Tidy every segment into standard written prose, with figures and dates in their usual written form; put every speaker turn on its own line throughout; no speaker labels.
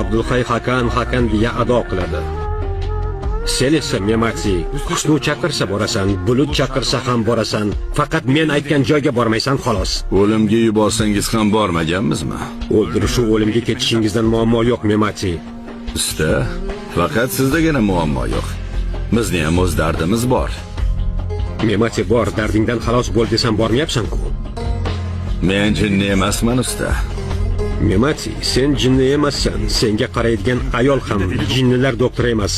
Abdulhay Hakan Hakan deya ado qiladi. Sen esa Memati, Husnu chaqirsa borasan, Bulut chaqirsa ham borasan, faqat men aytgan joyga bormaysan xolos.
O'limga yuborsangiz ham bormaganmizmi?
O'ldirishu o'limga ketishingizdan muammo yo'q, Memati.
Usta, faqat sizdagina muammo yo'q. Bizni ham o'z dardimiz bor.
Memati bor, dardingdan xalos bo'l desam bormayapsan-ku.
Men jinni emasman, usta.
Memati, sen jinni emassan. Senga qaraydigan ayol ham jinnilar doktori emas.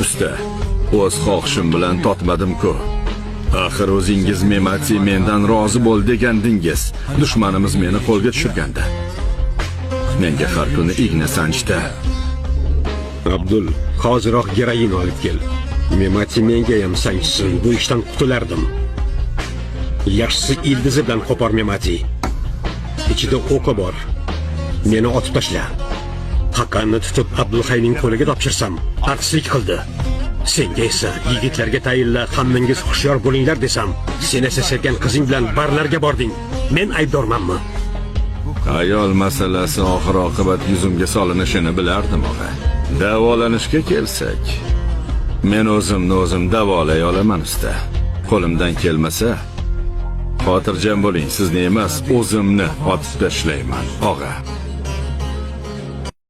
Usta, o'z xohishim bilan totmadim-ku. Axir o'zingiz Memati mendan rozi bo'l degandingiz. Dushmanimiz meni qo'lga tushirganda. Menga har kuni igna sanchdi.
Abdul, hoziroq geroin olib kel. Memati menga ham sanchsin, bu ishdan qutulardim. Yaxshisi ildizi bilan qo'por Memati. Ichida o'qi bor. Meni otib tashla. Hakanni tutib Abdulhayning qo'liga topshirsam, artistlik qildi. Senga esa yigitlarga tayinla, hammangiz hushyor bo'linglar desam, sen esa sevgan qizing bilan barlarga bording. Men aybdormanmi?
Ayol masalasi oxir oqibat yuzimga solinishini bilardim, og'a. Davolanishga kelsak, men o'zimni o'zim davolay olaman, usta. Qo'limdan kelmasa, xotirjam bo'ling, sizni emas, o'zimni otib tashlayman, og'a.